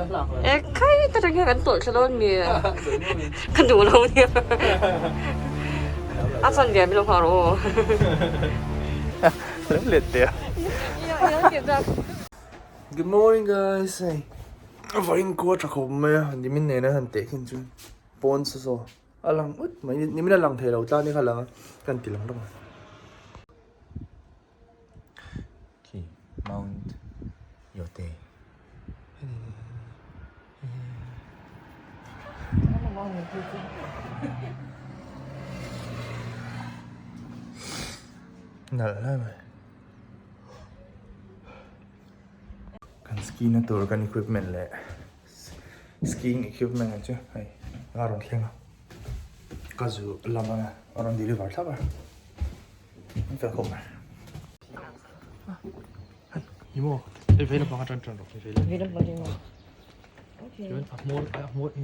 E khai ta reng hian kan tawlh thla dawn mi? Ka duh lo nia. A chuan ve min lo nghah rawh aw. Lo let teh a. Good morning guys hei vawiin khua tha khawp mai a nimin nena han teh khin chu pawn saw saw a lang ut mai nimin a lang thei lo tlan hi kha lang a ka han ti lang rawng a. Khi Mount Yote. Nalh lai mai. Kan ski na tur kan equipment leh skiing equipment ang chu hei a rawn thleng a ka zu lam a rawn deliver thlap a an fel khawp mai. Ni maw hei vei lampang atang tan rawh hei vei lampang chuan a hmawr a hmawr a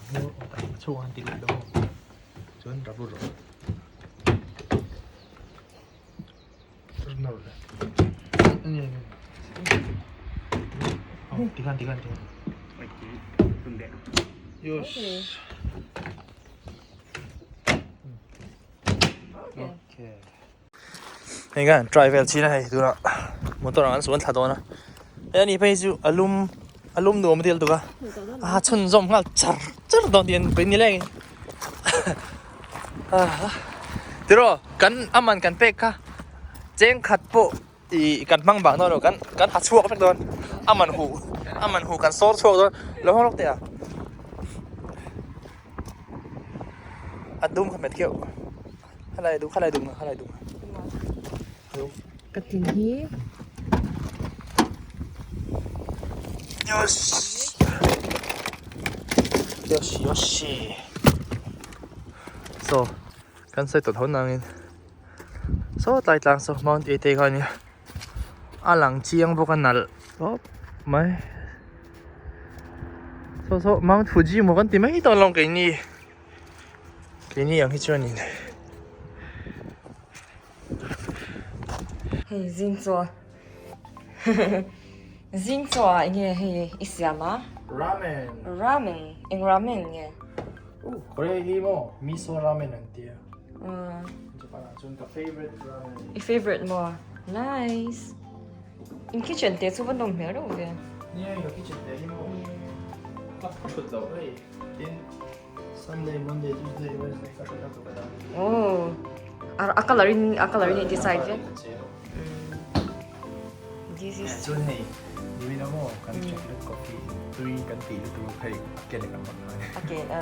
hmawr a chhuak an tih leh lo chuan rubber rawh. Hei khan try vel chin a hei tunah motor ang an suan thla dawn a hei ani phei chu a lum a lum nuam a ti lutuk a a chhunzawm nghal char char dawn tih an pui ni leng in tiraw kan a man kan pek kha cheng khat pawh ih kan hmang bang dawn lo kan kan ha chhuak vek dawn a man huh a man huh kan sawr chhuak dawn lo hawng lawk teh a a dum kha hmet keuh khalai dum khalai dum khalai dum Ka tin hi. Yosh Yoshi Yoshi So kan sawi tawh tho nangin saw tlai tlang saw Mount Ete kha ania a lang chiang bawk a nalh tawp mai saw saw Mount Fuji maw kan ti mai dawn lo keini keini ang hi chuanin. Hei zing chaw zing chaw ah enge hei i siam a? Ramen. Ramen eng ramen nge? Uh Korea hi maw miso ramen an tia. Japan ah chuan ka favorite ramen. I favorite maw? Nice. In kitchen te chu va nawm hmel reuh ve. Nia ka kitchen te hi maw ka thut loh hei tin Sunday, Monday, Tuesday, Wednesday ka hre tak tak a. Oh. A color in a color in decide ve. This is Chuan hei nimin a maw kan chocolate coffee tui kan tih lutuk hei a ken kan hmang ngai. A ken a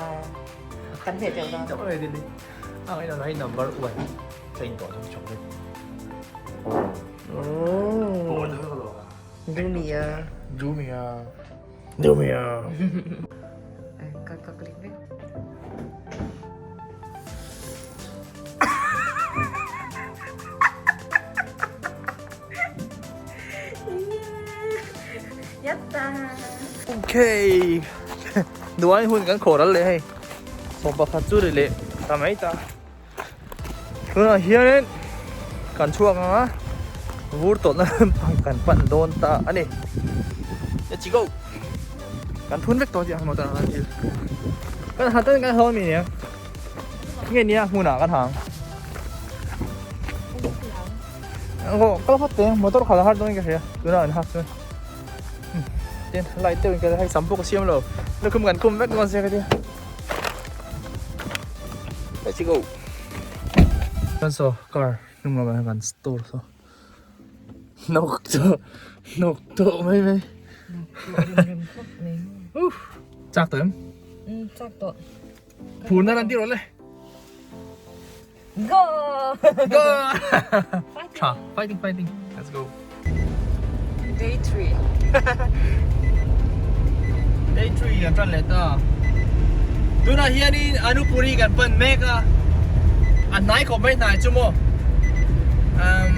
kan hmeh tel dawn. Tui tak mai dili. A ngaihna hei number 1 ka in tawh chuan chocolate. Oh. Dumia. Dumia. Dumia. Ka ka click vek. Yatta. Okay. Duai hun kan khawh ral leh hei. Sawm pakhat chu ri leh ta mai ta. Tunah hianin kan chhuak ang a, vur tawlhna lampang kan pan dawn ta a ni. Let's go! Kan thun vek tawh tih ang motor ang thil. Kan han tan kan haw mi nia. Nge nia hmunah kan hang. Ngo kal khat te motor khala har dawn ka hria. Tunah an hak chuan. Tin light deuh in ka hei sam pawh ka siam lo. Lukhum kan khum vek dawn sia ka tia. Let's go. Kan saw car hnung lamah hian kan store saw hnawk tawh hnawk tawh mai mai. Uff chak tawh em? Chak tawh. Phurna ran tir awle. Go! Go! Tha fighting fighting let's go. Day 3. Day 3 kan tan leh ta. Tunah hianin Anupuri kan pan mek a. A hnai khawp mai hnai chu maw. Um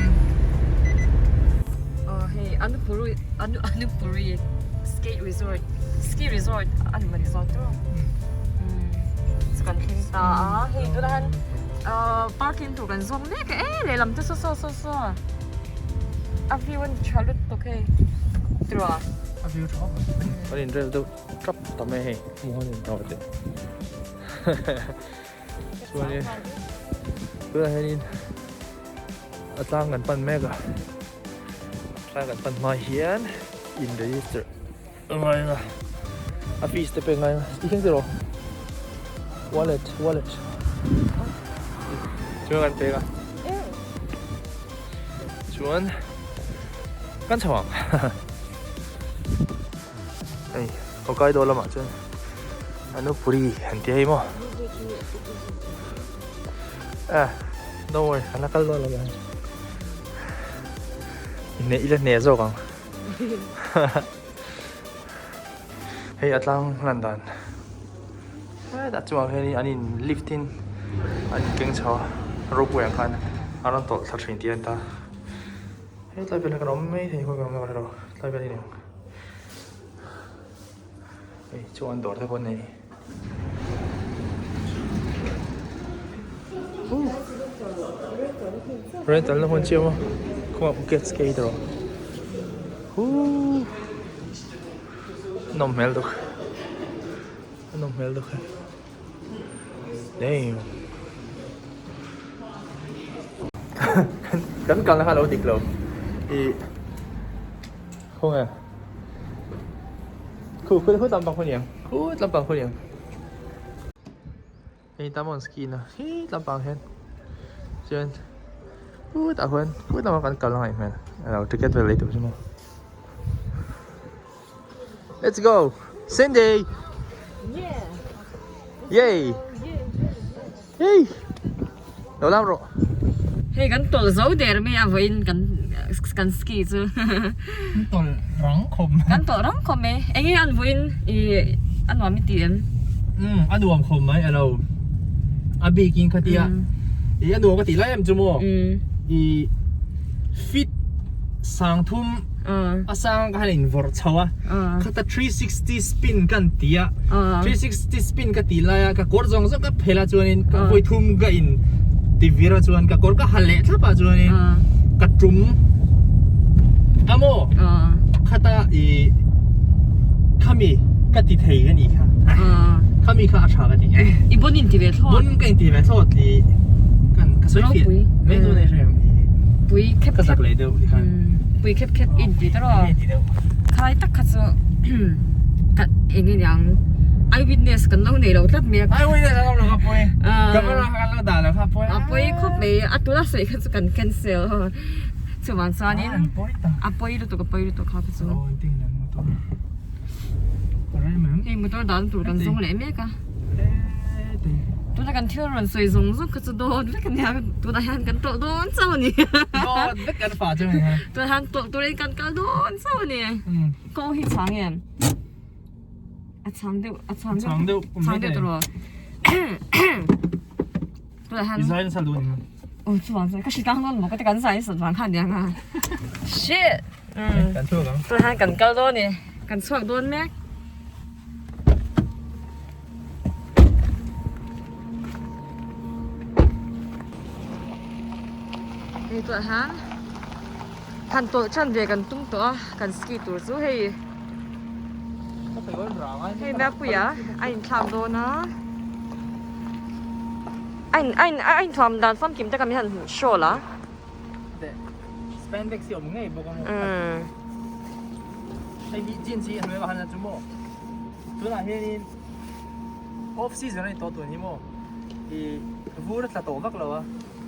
Oh hei Anupuri Anu Anupuri skate resort ski resort an mani zawk tur. Chu kan thleng ta a hei tunah hian parking tur kan zawng mek a e lehlam te saw saw saw saw. A view a ni tha lutuk hei tiraw. view tha khawp mai. Kan in rel deuh tap ta mai hei hmuh an in tau teh. Chuanin tunah hianin a tlang kan pan mek a tlang kan pan hma hian in register a ngai ang a a fees te pek ngai ang a ti thleng tiraw wallet wallet chuan kan pek a chuan kan chho ang hei Hokkaido lamah chuan Anupuri an ti hei maw ah don't worry an la kal dawn lo mai hneh ila hneh zawk ang hei a tlang lan dan hetah chuan hianin an in lift in an in keng chho a ropeway ang khan a rawn tawlh thla thin tih a en ta he tlai vel hi kan awm mai thei khawi kan awm dawn hrelo tlai vel hi ni ang hei chuan dawr te pawh an nei rental na hmun chiam a kawngah phuket skate erawh huuu nawm hmel deuh a nawm hmel deuh damn kan kalna kha a lo dik lo ih khawnge khu khu khu lampang khu niang khu lampang khu niang hei tamon ski na hi lampang hian chuan khutah khuan khut lamah kan kal a ngaih hmel alo ticket vel lei tur chu maw let's go Cindy yay hey lo lam rawh hei kan tawlh zo der mai a vawiin kan kan ski chu kan tawlh rang khawp mai kan tawlh rang khawp mai eng nge an vawiin i a nuam i ti em um a nuam khawp mai alo a bikin khatia i a nuam ka tih lai em chu maw i fit sang thum a sang ka han in vawrh chho a khata 360 spin kan ti a 360 spin ka tih lai a ka kawr zawng zawng ka phel a chuanin ka vawi thum ka in ti vir a chuan ka kawr ka ha leh thlap a chuanin ka tum a maw khata i khami ka ti thei ka nih kha khami kha a tha ka ti i bon in ti ve thlawt bon ka in ti ve thlawt i kan ka sawi fiah mai dawn e hrem pui khep ka zak leh deuh ti khan pui khep khep in ti tawh khai tak kha chu ka eng nge niang eyewitness kan lo nei lo tlat mai a eyewitness an awm lo kha pawi camera kha kan lo dah lo kha pawi a pawi khawp mai a tuna sawi kha chu kan cancel chuvang chuanin a pawi lutuk a pawi lutuk kha kha chu hei motor dan tur kan zawng leh mek a tuna kan thil rawn sawi zawng zawng kha chu dawt vek a nia tunah hian kan tawlh dawn chauh a ni dawt vek kan fah chu a ni tunah hian tawlh turin kan kal dawn chauh a ni kawng hi chhang em a chhang deuh a chhang deuh chhang deuh chhang deuh tawh tunah hian i zai nasa duh a ni aw chuvang chuan ka hri tlang dawn maw ka ti kan zai nasat vang kha a nia nga shit kan chhuak ang tunah hian kan kal dawn a ni kan chhuak dawn mek. Hei tawh hian han tawlh than ve kan tum tawh a kan ski tur chu hei hei Mapuia a inthlak dawn a a in a in a inthuam dan famkim te kha min han show la. Spandex hi awm ngei bawk a maw hei hi jeans hi a hnuai ah khan a chu maw tunah hianin off season a ni tawh tun hi maw ih vur a tla tawh vak lo a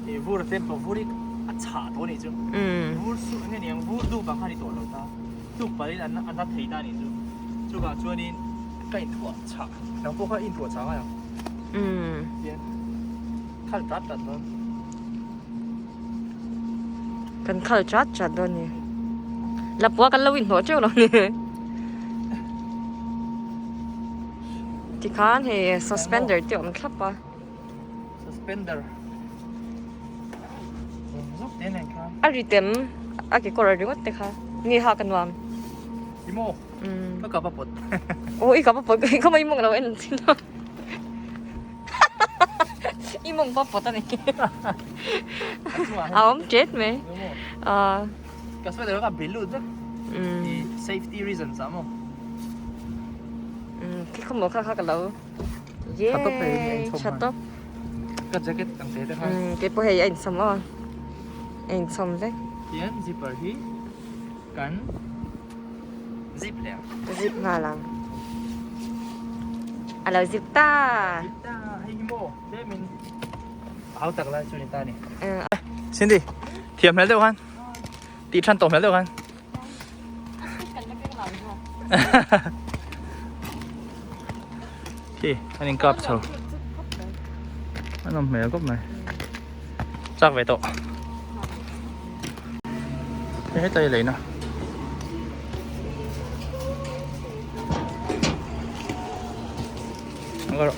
ih vur a tlem tawh vur hi a chhah tawh a nih chu vur su eng nge ni ang vur dup ang kha a ni tawh lo ta tluk palhin a na thei ta a nih chu chuvang chuanin ka inthuah chhah nang pawh kha i inthuah chhah ngai ang tihian khal tat tat dawn. Kan khal chat chat dawn ni. Lapua kan lo inhnawh teuh lo ni. Tikhan hei suspender te awm thlap a. Suspender. A ri tem a kekawr a ringawt te kha nge ha ka nuam. Imo. Ka kap a pawt. Oh i kap a pawt ka mai mawng lo en thin a. I mawng pawh pawt a ni. A awm tet mai. Ka sweater ka bil lut vek. I safety reasons ah maw. Khi khaw maw kha kha ka lo. Tha tawp hei a inchhawm Tha tawp. Ka jacket ang te te kha. Kei pawh hei a inchhawm aw. A inchhawm vek. Tian zipper hi kan zip leh ang. Zip nghal ang. A lo zip ta. Zip ta hei hi maw tlemin a hau tak lai chu ni ta ni. Cindy thiam hmel deuh khan. Tih than tawh hmel deuh khan. Khi an in kap chho. An awm hmel khawp mai. Chak ve tawh. Hei heta hi leina. Ang rawh.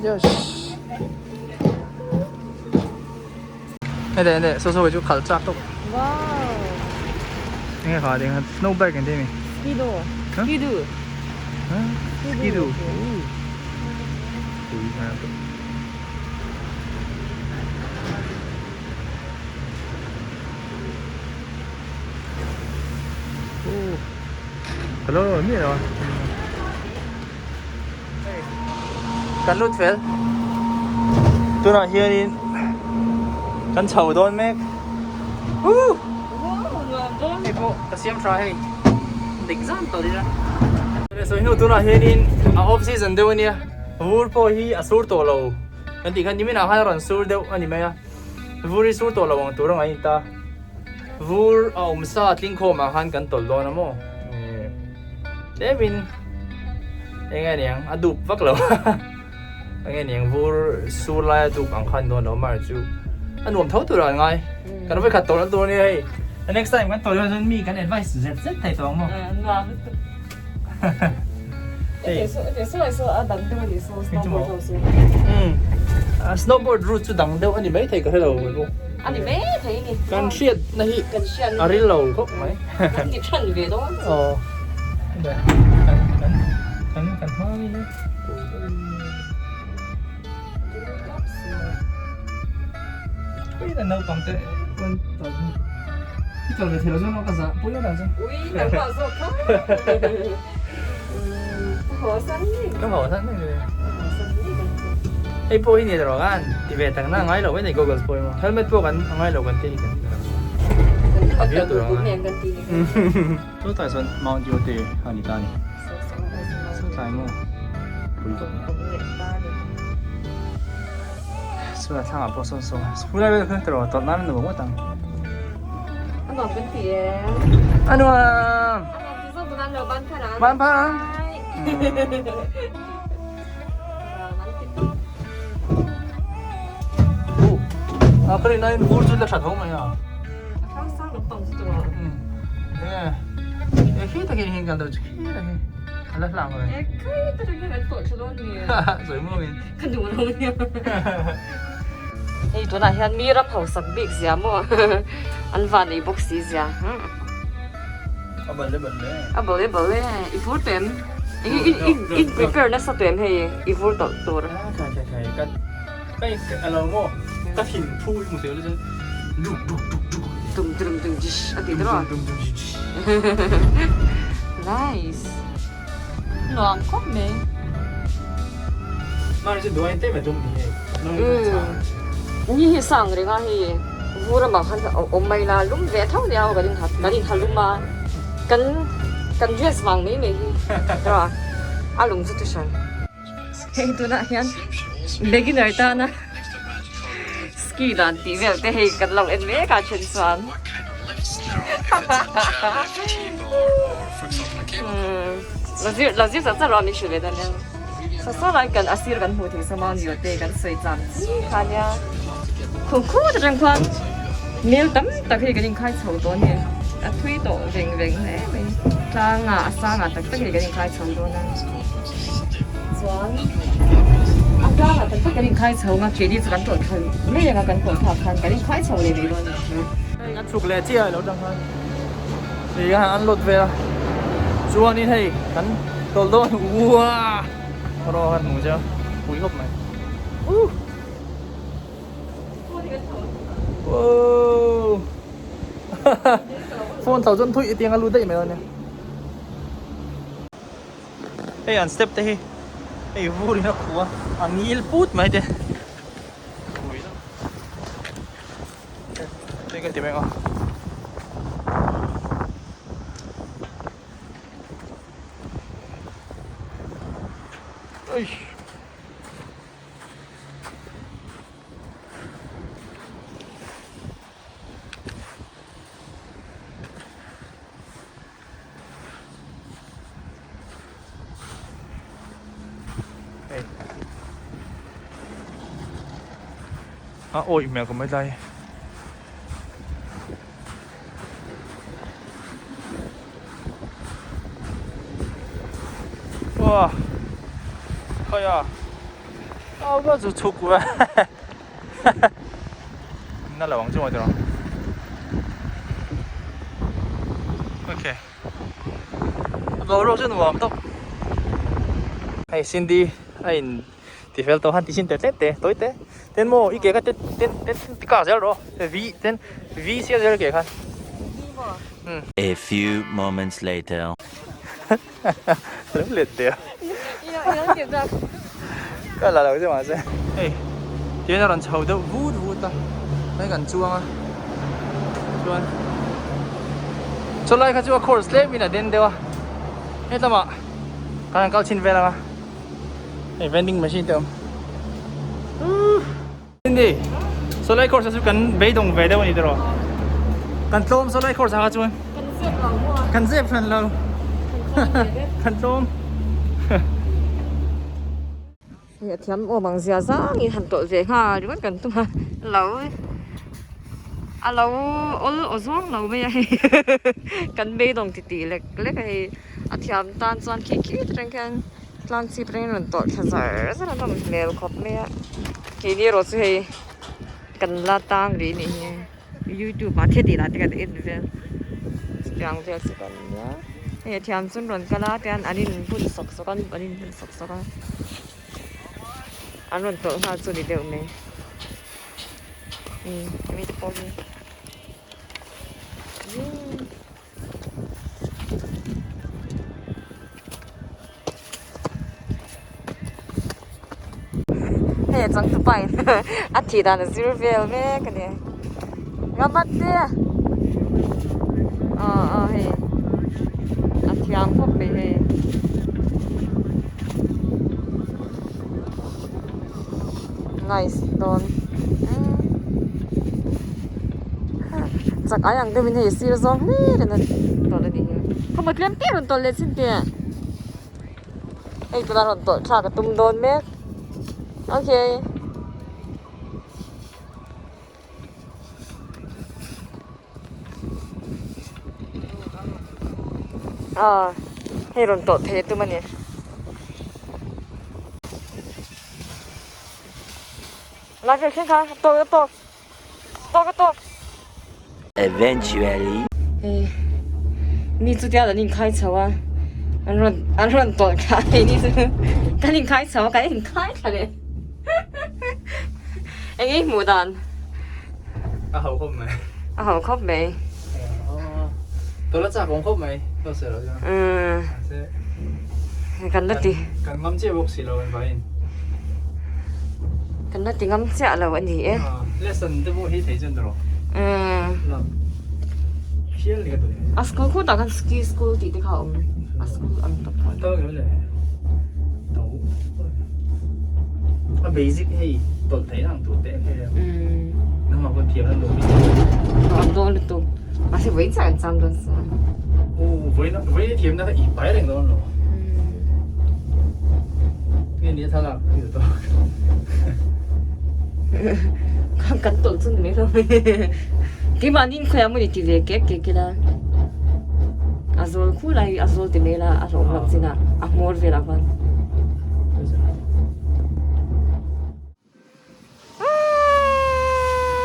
Yes. Hei hei so so chu khalh chak tawp. Wow. Enge kha ding snow bike an ti mi. Skido. Skido. Skido. Pui hmel tawp. Oh. Hello, mi lo. Kan lut fel. Tunah hianin kan chho dawn mek. Woo! Hei pawh ka siam tha hei. Dik zan tawh ila. Sawi hnu tunah hianin a off season deuh ania. Vur pawh hi a sur tawh lo. Kan tih khan niminah khan a rawn sur deuh a ni mai a. Vur hi sur tawh lo ang tur a ngaih ta. Vur a awm sa tlingkhawm ah khan kan tawlh dawn a maw. Tlemin eng nge niang a dup vak lo eng nge niang vur sur lai a dup ang khan dawn lo mar chu a nuam tho tur ah an ngai kan vawi khat tawlh na tur ania hei the next time kan tawlh hian chuan mi kan advice zet zet thei tawh ang maw nuam lutuk hei snowboard route chu dang deuh a ni maithei ka hre lo a ni maithei a ni kan hriat na hi a ril lo khawp mai kan ti than ve dawn chu aw kan kan kan kan hma mi hi Ui là naupang te pawn tawlh hi i tawlh ve thei lo zawk maw ka zah pui a dan chu Ui nangmah zawk kha Ka haw san ni Ka haw san ni Ka haw san ni kan ti Hei pawh hi ni rawh khan ti ve tak na a ngai lo mai nei goggles pawh hi maw helmet pawh kan a ngai lo kan ti hi kan Kan kan kan nen kan ti ni Chu tlai chuan Mount Yote a ni ta a ni Chu tlai maw pui tawp Chu a thlangah pawh sawn sawn School lai vel khan tawrh tawrh nan a nuam ngawt ang A nuam kan ti e A nuam A nuam ti zawk duh lo ban phar ang Ban phar ang A ka rin aiin vur chu la tha tho mai a. A thlang sang lampang chu tawh. Nge e khi takin hian kan do chu khi takin a la hlang mai. E khi takin hian an tawh tha dawn ni. Sawi maw in. Ka duh lo nia. Hei tunah hian mi ram hausak bik zia maw an van ei bawk si zia. A bal le bal le. A bal le bal le. I vur tawh em? I i i prepare nasa tawh em hei i vur tawlh tur. Khai khai khai ka ka a lo maw ka thin phu i hmu thei lo chuan duk duk duk duk. Dum dum dum jish a ti tawh a. Dum dum dum jish. Nice. Nuam khawp mai. Mani chu duain te mai tum ni hei. Ni hi sang reng a hei vur amah khan a awm mai la lum ve tho nia aw kan in kan in ha lum a kan kan dress vang mai mai hi a a lum chu chu hran. Hei tunah hian beginner tana ski dan tih vel te hei kan lo en mek a then chuan la zir la zir char char rawh a min hrilh ve dawn nia. Saw saw lai kan a sir kan hmuh thei sawm a ni te kan sawi tlang chi kha nia khum khut atang khuan mel tam tak hei kan inkhai chho dawn a ni a thui tawh veng veng hle mai tlang ah a sang ah tak tak hei kan inkhai chho dawn a chuan a tlang ah tak tak kan inkhai chho ang a keini chu kan tawlh thla mai ang a kan tawlh thlak khan kan inkhai chho leh mai dawn a ni. Hei a chhuk leh chiah alo tang khan. Ti khan an lut vel a chuanin hei kan tawlh dawn uaa rawh khan hmu che a pui khawp mai uh. Wow! Phone tho chuan thui tiang a lut daih mai dawn nia. Hei an step te hi hei vur in a khuh a, a ngil put mai te. Hei ka ti mai ang aw. Eish. Hei a awih hmel ka mai tlai Wow khai a a va chu chhuk ve na lo ang chu maw tiraw okay a boruak chu nuam tawp hei Cindy a in ti fel tawh han ti chin te tlem te tawi te ten maw i ke kha ten ten ten ti kak zel rawh v ten v sia zel ke khan A few moments later. Lo let der. Ka la lo che mahse. Hei tihian a rawn chho deuh vut vut a hei kan chuang a chuan chawlai kha chu a course tlem in a den deuh a hetlama kan han kal chhin vel ang a hei vending machine te a awm Cindy chawlai course a chu kan beidawng ve deuh a ni tiraw kan tlawm chawlai course ah kha chuan Kan zep lo maw? Kan zep hran lo. Kan tlawm. Hei a thiam awm ang zia zangin han tawlh ve nghal ringawt kan tum a, lo a lo awl aw zawng lo mai a hei kan beidawng titih lek lek a hei a thiam tan chuan khi khi atang khian tlang chhip atangin rawn tawlh thla zar zar a nawm hmel khawp mai a keini erawh chu hei kan la tang rih a nih hi. Youtube ah thil tih lah te kan en vel chutiang vel chu kan nia hei a thiam chuan rawn kal a tian an in bun sawk sawk a an in bun sawk sawk a an rawn tawlh nghal chu a ni deuh mai umm hemi te pawh hi Hei a changtupa in a thih dan a zir vel mek a ni Ramat te aw aw hei a thiam khawp mai hei nice dawn chak ai ang deuhin hei sir zawng hlir in a tawlh a nih hi khawmaw tlem te rawn tawlh leh chin teh hei tunah rawn tawlh thlak a tum dawn mek okay. Aw hei rawn tawlh thei a tum a ni. Lai vel thleng kha a tawk a tawk tawk a tawk. Eventually. Hei mi chu tial an inkhai chho a an rawn an rawn tawlh thla a ni chu kan inkhai chho a kan inkhai thla leh eng nge hmuh dan. A ho khawp mai. A ho khawp mai. Tawlh a chak awm khawp mai tawlh se lo chuan. Umm. Kan la ti. Kan ngam chiah bawk si lo an vaiin. Kan la ti ngam chiah lo a ni e. Lesson te pawh hi thei chuan tawh. Umm. Khial ni ka duh. A school khutah khan ski school tih te kha a awm. A school ang tak kha. Tawlh ngei le. Tawlh. A basic hei tawlh theih ang tur te hei. Umm. Nangmah pawn thiam an duh mi. An dawn lutuk. Mahse vawiin chiah an cham dawn sa. Aw vawiin vawiin thiam na kha i pai reng dawn lo. Nge ni a thlalak i duh tawk. Kan tawlh chu ni mai lo. Keimahni in khawiah maw ni ti ve kek kek ila. A zawl khu lai a zawl ti mai la a hlawh hlawk chin a a hmawr velah khan.